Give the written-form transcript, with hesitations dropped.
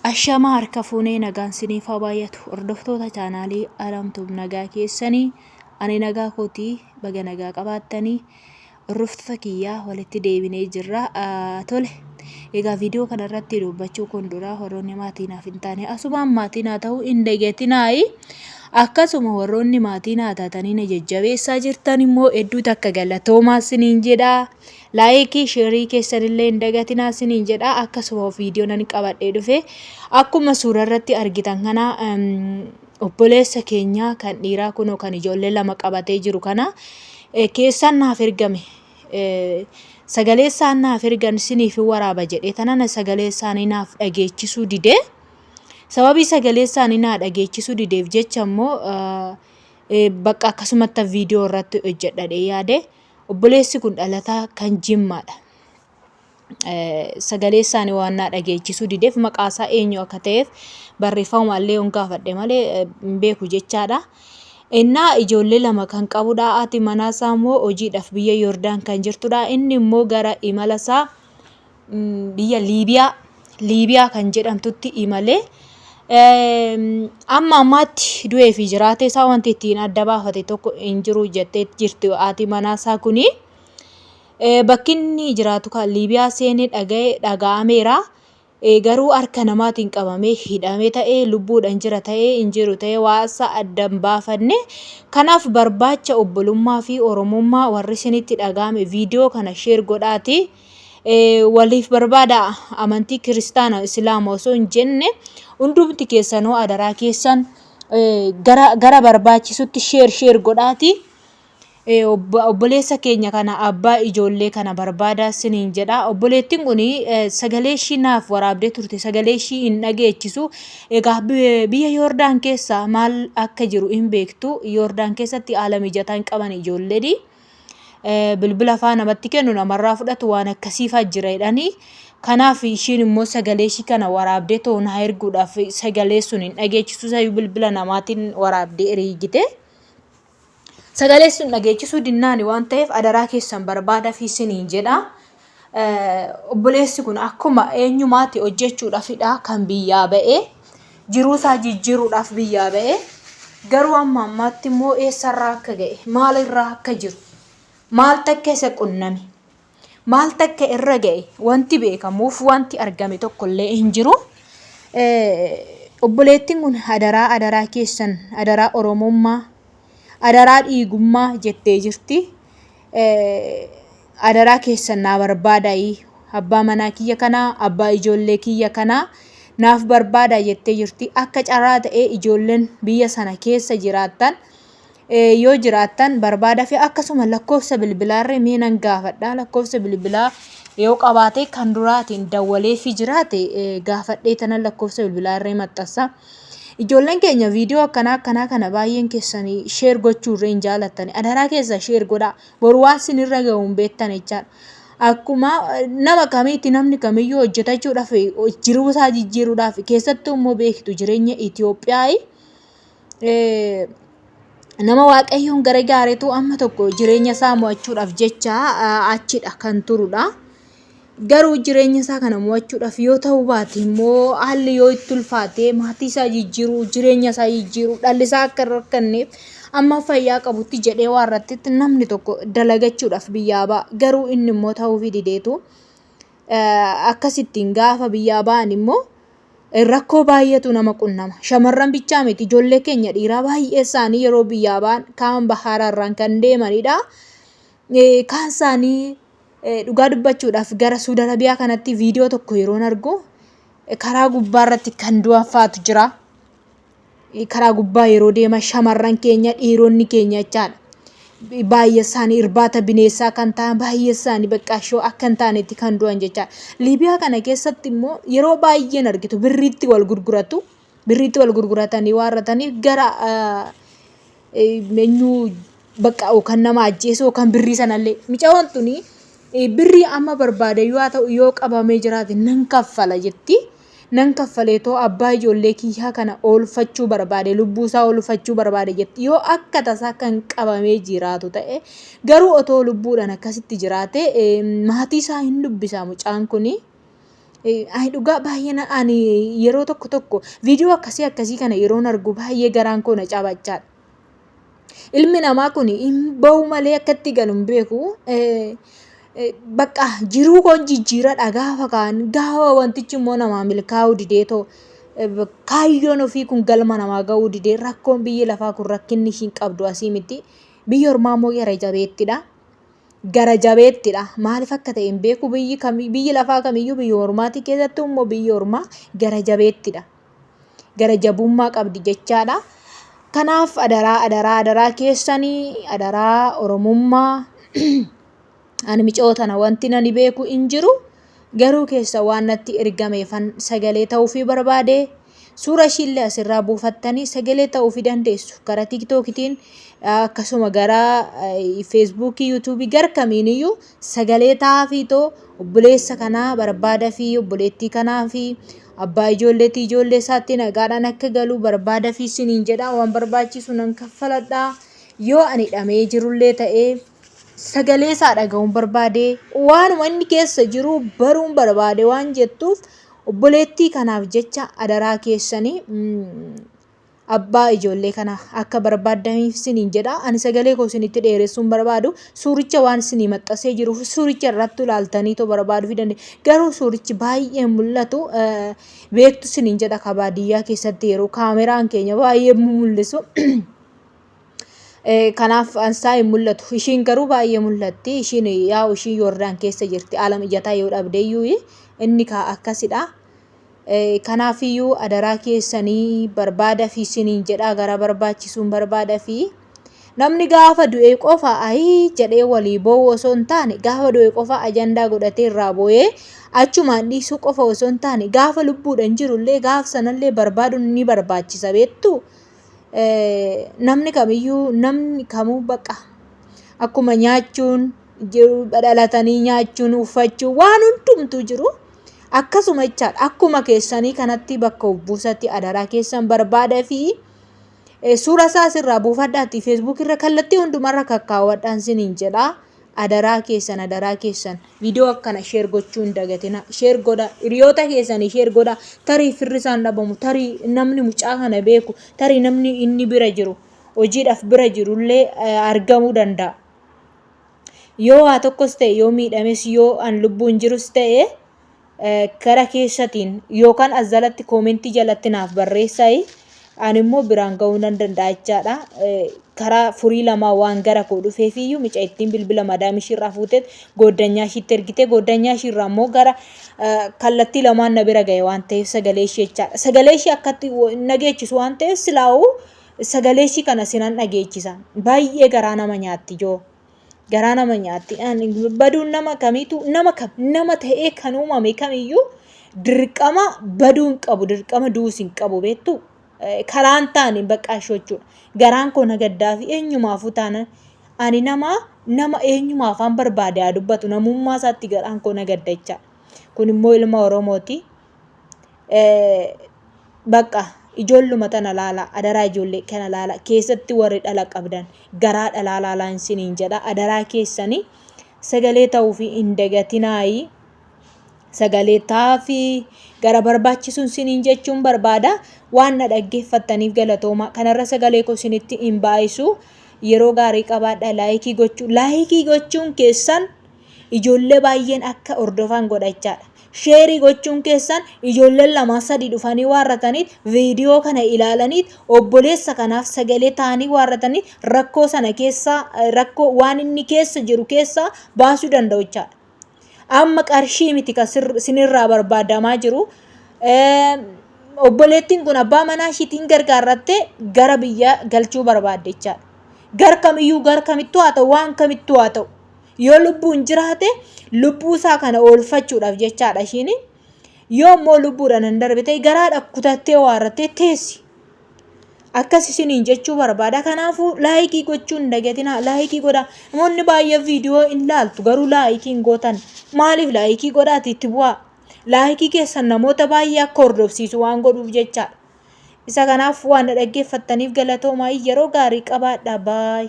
Ashamaa harka fuunee nagaan siniif haa baay'atu. Hordoftoota chaanaalii Alamtuub nagaa keessanii ani nagaa kootii baga nagaa qabaattanii hordoftoota kiyyaa walitti deebinee jirra. Tole egaa viidiyoo kanarratti dubbachuu kun dura warroonni maatii naaf hin taane asumaan maatii naa ta'uu hin dagatinaayi. Akkasuma warroonni maatii naa taatanii na jajjabeessaa jirtan immoo hedduu takka galatoomaa siniin jedha. Laayikii sheerii keessanillee hin dagatinaa siniin jedha. Akkasuma viidiyoo nan qabadhee dhufe akkuma suura irratti argitan kana obboleessa keenya kan dhiiraa kunoo kan ijoollee lama qabatee jiru kana keessaan naaf ergame. Sagalee isaan naaf ergan siniif waraaba jedhee tanana sagalee isaanii naaf dhageechisuu didee. Sababii sagalee isaanii naa dhageechisuu dideef jecha immoo bakka akkasumatti viidiyoo irratti hojjedhadhee yaade. Obboleessi kun dhalataa kan Jimmaadha. Sagalee isaanii waan naa dhageechisuu dideef maqaa isaa eenyu akka ta'eef barreeffama illee yoon gaafadhe malee hin beeku jechaadha. Innaa ijoollee lama kan qabudha. Haati manaa isaa immoo hojiidhaaf biyya Yordaan kan jirtudha. Inni immoo gara imala isaa biyya Liibiyaa Liibiyaa kan jedhamtutti imalee amma ammaatti du'ee fi jiraatee isaa wanti ittiin adda baafate tokko hin jiru jettee jirti haati manaa isaa kuni. Bakki inni jiraatu kan Liibiyaa seenee dhaga'e dhaga'ameera. Garuu harka namaatiin qabamee hidhame ta'ee lubbuudhaan jira ta'ee hin jiru ta'ee waa isaa adda hin baafanne. Kanaaf barbaacha obbolummaa fi Oromummaa warri isinitti dhaga'ame viidiyoo kana sheer godhaati. Waliif barbaada amantii kiristaana islaama osoo hin jenne hundumti keessanuu adaraa keessan gara barbaachisutti sheer sheer godhaati. Obboleessa keenya kana abbaa ijoollee kana barbaadaa siniin jedha. Obboleettiin kun sagalee ishii naaf waraabdee turte sagalee ishii hin dhageechisu. Egaa biyya Yoordaan keessa maal akka jiru hin beektu. Yoordaan keessatti haala mijataa hin qaban ijoolleen. Bilbila faa namatti kennu namarraa fudhatu waan akkasii faa jira jedhanii. Kanaaf ishiin immoo sagalee ishii kana waraabdee too naa erguudhaaf sagalee sun hin dhageechisu sayyuu bilbila namaatiin waraabdee ergite. Sagalee sun dhageechisuu dinnaani waan ta'eef adaraa keessan barbaadafii siniin jedha. Obboleessi kun akkuma eenyumaatti hojjechuudhaafidha kan biyyaa ba'e. Jiruu isaa jijjiiruudhaaf biyyaa ba'e. Garuu amma ammaatti immoo eessarraa akka ga'e maalirraa akka jiru maaltu akka isa qunname maaltu akka irra ga'e wanti beekamuuf wanti argame tokkollee hin jiru. Obboleettiin kun adaraa adaraa keessan adaraa Oromummaa adaraa dhiigummaa jettee jirti. Adaraa keessan naa barbaadaayi abbaa manaa kiyya kanaa abbaa ijoollee kiyya kanaa naaf barbaadaa jettee jirti. Akka carraa ta'ee ijoolleen biyya sana keessa jiraattan yoo jiraattan barbaada fi akkasuma lakkoofsa bilbilaarree mee nan gaafadha. Lakkoofsa bilbilaa yoo qabaate kan duraatiin dawwaleefii jiraate gaafadhee tanan lakkoofsa bilbilaarree maxxansa. Ijoolleen keenya viidiyoo akkanaa akkanaa kana baay'een keessan sheer gochuurree hin jaalattani. Adaraa keessa sheer godhaa. Boru waan sinirra gahu hin beektan jechaadha. Akkuma nama kamiitti namni kamiyyuu hojjetachuudhaaf jiruu isaa jijjiiruudhaaf keessattuu immoo beektu jireenya Itoophiyaa nama Waaqayyoon gargaaretu amma tokko jireenya isaa mo'achuudhaaf jecha achidha kan turudha. Garuu jireenya isaa kana mo'achuudhaaf yoo ta'uu baate immoo haalli yoo itti ulfaate maatii isaa jijjiiruu, jireenya isaa jijjiiruu, dhalli isaa akka hin rakkanneef amma fayyaa qabutti jedhee waan irratti namni tokko dalagachuudhaaf biyyaa ba'a. Garuu inni immoo ta'uufii dideetu akkasittiin gaafa biyyaa ba'an immoo Rakkoo baay'eetu nama qunnama. Shamarran bichaa miti ijoollee keenya dhiiraa baay'ee isaanii yeroo biyyaa ba'an kaan bahaaraarraan kan deemanidha. Kaan isaanii dhugaa dubbachuudhaaf gara Suudi Arabiyaa kanatti viidiyoo tokko yeroon argu karaa gubbaa irratti kan du'an fa'aatu jira. Karaa gubbaa yeroo deeman shamarran keenya dhiironni keenya jechaadha. Baay'ee isaanii irbaata bineessaa kan ta'an baay'ee isaanii bakka shoo akka hin taanetti kan du'an jechaadha. Liibiyaa kana keessatti immoo yeroo baay'een argitu birriitti wal gurguratu. Birriitti wal gurguratanii waan rataniif gara eenyu bakka yookaan nama ajjeesuu yookaan birrii sanallee mucayyoon tuni birrii amma barbaade yoo ta'u yoo qabamee jiraate nan kaffala jetti. Nan kaffaleetoo abbaa ijoollee kiyyaa kana oolfachuu barbaade lubbuu isaa oolfachuu barbaade jetti. Yoo akka tasaa kan qabamee jiraatu ta'e garuu otoo lubbuudhaan akkasitti jiraate maatii isaa hin dubbisa mucaan kuni. Ani dhugaa baay'ee ani yeroo tokko tokko viidiyoo akkasii akkasii kana yeroon argu baay'ee garaan koo na cabachaadha. Ilmi namaa kun hin ba'u malee akka itti galu hin beeku. Bakka jiruu koon jijjiiradha gaafa kaan gaafa wantichi immoo namaa milkaa'uu didee too kaayyoon ofii kun galma namaa ga'uu didee rakkoon biyyi lafaa kun rakkinni ishiin qabdu asii miti. Biyyi ormaa immoo gara jabeettidha. Gara jabeettidha. Maaliif akka ta'e hin beeku biyyi kamii biyyi lafaa kamiyyuu biyya ormaatii keessattuu immoo biyyi ormaa gara jabeettidha. Gara jabummaa qabdi jechaadha. Kanaaf adaraa adaraa adaraa keessanii adaraa Oromummaa ani micoo tana wanti nani beeku hin jiru. Garuu keessa waan natti ergameefan sagalee ta'uufii barbaade. Suura ishiillee asirraa buufattanii sagalee ta'uufii dandeessu. Karaa tiiktookitiin akkasuma gara feesbuukii, yuutuubii gara kamiiniyyuu sagalee ta'aafii too obboleessa kanaa barbaadafii obboleettii kanaa fi abbaa ijoolleetii ijoollee isaatti nagaadhaan akka galu barbaadafii isiniin jedha. Waan barbaachisu nan kaffaladha. Yoo ani hidhamee jirullee ta'ee sagalee isaa dhaga'uun barbaade waanuma inni keessa jiru baruun barbaade waan jettuuf obboleettii kanaaf jecha adaraa keessanii abbaa ijoollee kana akka barbaaddaniif isiniin jedha. Ani sagalee koo isinitti dheeressuu hin barbaadu. Suuricha waan isinii maxxasee jiruuf suuricha irratti ilaaltanii too barbaaduu fi dandeessu. Garuu suurichi baay'ee mul'atu. Beektu isiniin jedha ka baadiyyaa keessatti yeroo kaameraan keenya baay'ee mul'isu. Kanaaf ansaa hin mul'atu. Ishiin garuu baay'ee mul'atti. Ishiin yaa'u ishiin Yoordaan keessa jirti. Haala mijataa yoo dhabde iyyuu inni kaa akkasidha. Kanaafiyyuu adaraa keessanii barbaada fi isiniin jedhaa gara barbaachisuun barbaada fi namni gaafa du'e qofa ayii jedhee walii boo'u osoo hin taane gaafa du'e qofa ajandaa godhatee irraa boo'ee achumaan dhiisuu qofa osoo hin taane gaafa lubbuudhaan jirullee gaaf sanallee barbaaduun ni barbaachisa beektu. Namni kamiyyuu namni kamuu baqa akkuma nyaachuun jiru dhalatanii nyaachuun uffachuun waan hundumtuu jiru. Akkasuma jechaadha. Akkuma keessanii kanatti bakka of buusatti adaraa keessan barbaada fi suura isaa asirraa buufadhaatti feesbuuk irra kallattii hundumarra kakkaawwadhaan siniin jedha. Adaraa keessan adaraa keessan viidiyoo akkana sheer gochuu hin dagatina. Sheer godha hiriyoota keessanii sheer godha. Tarii firri isaan dhabamu tarii namni mucaa kana beeku tarii namni inni bira jiru hojiidhaaf bira jirullee argamuu danda'a. Yoo waa tokkos ta'e yoo miidhames yoo an lubbuun jirus ta'e gara keessatiin yookaan as jalatti koomentii jalatti naaf barreessaayi ani immoo biraan ga'uu nan danda'a jechaadha. Karaa furii lamaa waan gara koo dhufeef iyyuu mica ittiin bilbila madaam ishiirraa fuuteet gooddanyaa ishiitti ergite gooddanyaa ishiirraa immoo gara kallattii lamaan na bira ga'e waan ta'eef sagalee ishee jechaadha. Sagalee ishee akkatti nageechisu waan ta'eef silaa'uu sagalee ishii kana sinan dhageechisa. Baay'ee garaa nama nyaatti joo. Garaa nama nyaatti. Baduun nama kamiitu nama kam nama ta'ee kan uumame kamiyyuu dirqama baduu hin qabu dirqama du'uus hin qabu beektu. Karaan taane baqqaa jechuudha. Garaan koo na gaddaa fi eenyumaafuu taana ani nama nama eenyuma afaan barbaade haa dubbatu namummaa isaatti garaan koo na gadda jechaadha. Kun immoo ilma Oromooti. Bakka ijoolluma tana laala adaraa ijoollee kana laala keessatti warri dhala qabdan garaa dhalaa laalaa isiniin jedha adaraa keessanii sagalee ta'uufi hin dagatinaayi sagalee taafii gara barbaachisuun isiniin jechuun barbaada waan na dhaggeeffattaniif galatooma kanarra sagalee koo isinitti hin baay'isu yeroo gaarii qabaadha laayikii gochuu laayikii gochuun keessan ijoollee baay'een akka hordofan godha jechaadha. Sheerii gochuun keessan ijoolleen lamaa sadii dhufanii waarrataniit viidiyoo kana ilaalaniit obboleessa kanaaf sagalee ta'anii waarrataniit rakkoo sana keessaa rakkoo waan inni keessa jiru keessaa baasuu danda'u jechaadha. Amma qarshii miti kan sinirraa barbaadamaa jiru. Obboleettiin kun abbaa manaa ishiitiin gargaarrattee gara biyyaa galchuu barbaadde jechaadha. Gar kamiyyuu gar kamittuu haa ta'u waan kamittuu haa ta'u. Yoo lubbuun jiraate lubbuu isaa kana oolfachuudhaaf jechaadha ishiin. Yoo immoo lubbuudhaan hin darbe ta'e garaadha kutattee waarrattee teessi. Akkas isiniin jechuu barbaada. Kanaafuu laayikii gochuu hin dagatinaa. Laayikii godhaa. Namoonni baay'een viidiyoo hin laaltu garuu laayikii hin gootan. Maaliif laayikii godhaati itti bu'aa? Laayikii keessan namoota baay'ee akka hordofsiisu waan godhuuf jechaadha. Isa kanaaf waan na dhaggeeffattaniif galatoomaa yeroo gaarii qabaadhaa. Baay.